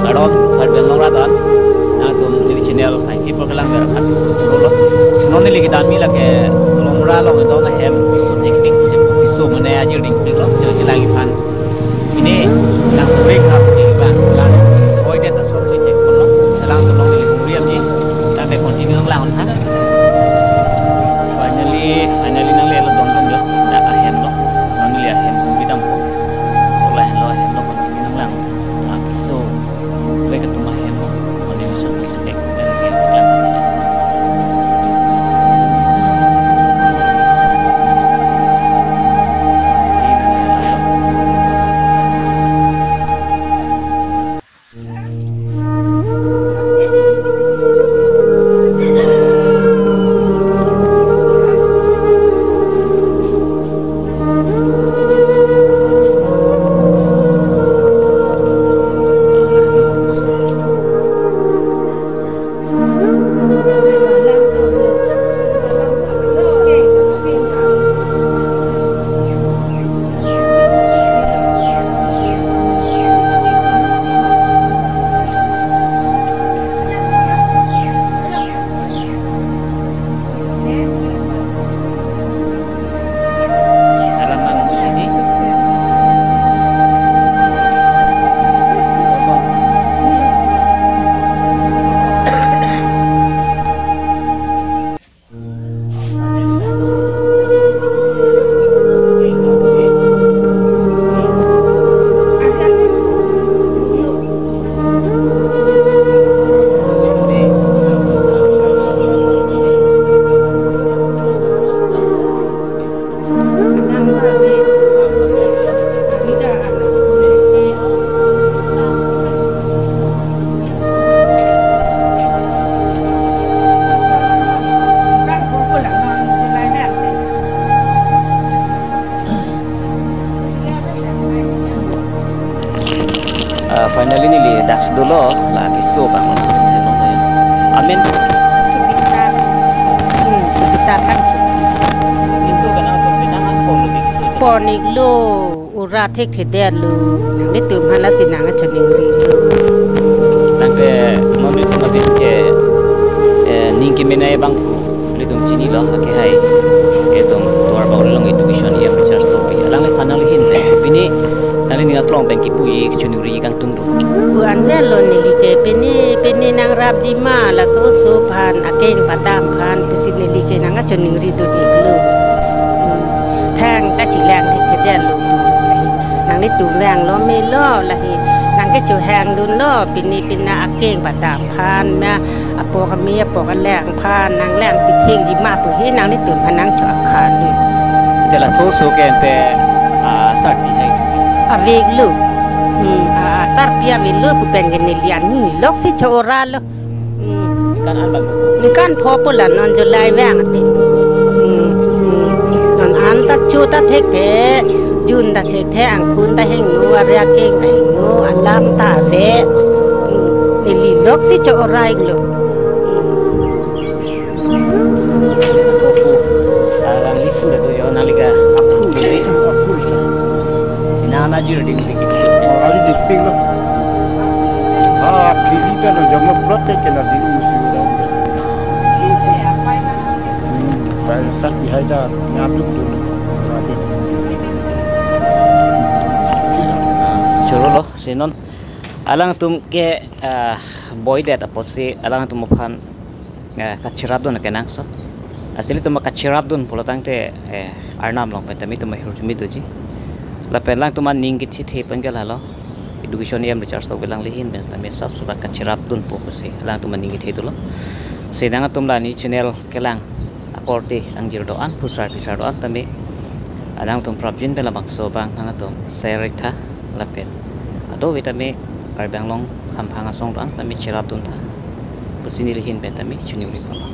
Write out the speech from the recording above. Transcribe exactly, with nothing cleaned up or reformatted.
Kardom, Karbi Anglong rat an, nangtum neli channel kaike program berkat dolo. Sino neli kedam-i lake Lomra along edo na hem keso teknik, keso mane ajir ding pik lo, sino chelang iphan. Ini nang break up si ba, lang boy det asor si tek kono, selang tolong neli hungriam ji, sampai continue lang ha. Finally, finally nanglelo dongdong jo, dak ahem lo, nangli ahem hungri dampo, ola ahem lo, ahem lo continue lang, ah, keso, break up ahem lo, continue so specific, dan dia lang. Ah, finally neli dak si dolo, la keso abang lo. Amen. Chupita. Hmm, chupita kan chupi. Keso kana to pinang angkong lo di keso. Pon-iklo, ura thekthedet lo. Nanglitum hala si nang kachoningri lo. Nang ke non ni tumadin ke, eh, ning kemenei abang ilitum chinilo, ake hai. Itum Duarbagori along education E M Richard Tokbi. Alangliphan nanglihin le. Pini nangli ning aklong pen kipu-i kachoningri kangtung do. Pu-an avelo neli ke pini, pini nangrapji ma laso oso aphan, akeng padam aphan, pusi neli ke nang kachoningri dun-iklo. Hmm. Thang ta chelang thekthedet lo. Nanglitum vanglo melo lahi. Nang kechohang dunlo, pini pina akeng padam aphan ma, apok ame apok alang aphan nang lang pithengji ma pu he nanglitum aphan nang cho akhan ni. Te laso oso ke ante, ah, sarpi hai. Avelo. Hmm, ah, sarpi avelo pu pen ke neli an ni lok si cho ora lo. Hmm. Ningkan an bang. Ningkan pho pu la non July vang ate. Hmm, hmm. Non an ta cho ta thekthe, June ta thekthe, angphun ta hingno, ari akeng ta hingno, alam ta ave. Hmm. Neli lok si cho ora-iklo. Hmm. Aphu, ah, alanglitum le do yo, nangli ke aphu le. Aphu sa. Ina ana jir ding ding isi. Oh, ali dipik lo. Ah, phili pen lo, jama plot pen ke na ding musi lo. Hmm, pai sa bihai da, na duk duk. Na duk. Choro lo, si non. Alangtum ke, ah, boy det apotsi, alangtum aphan eh, kachirap dun kenangsot. Asili itum kachirap dun pulo tangte, eh, Arnam along pen tame itum ahirjume doji. Lapen alangtum aning kechethe pen ke lalo. Education E M Richard Tokbi alanglihin pen tame sap suba kachirap dunpo pusi alangtum aning kethe dolo. Si nangtum la neli channel kelang akorte angjir do-an, phusar phisar do-an tame alangtum prapjin pen labangso abang nangtum share-iktha. Lapen kadokave tame Karbi Anglong hamphang asong do-an tame chirap duntha pusi nelihin pen tame choningri ponlo.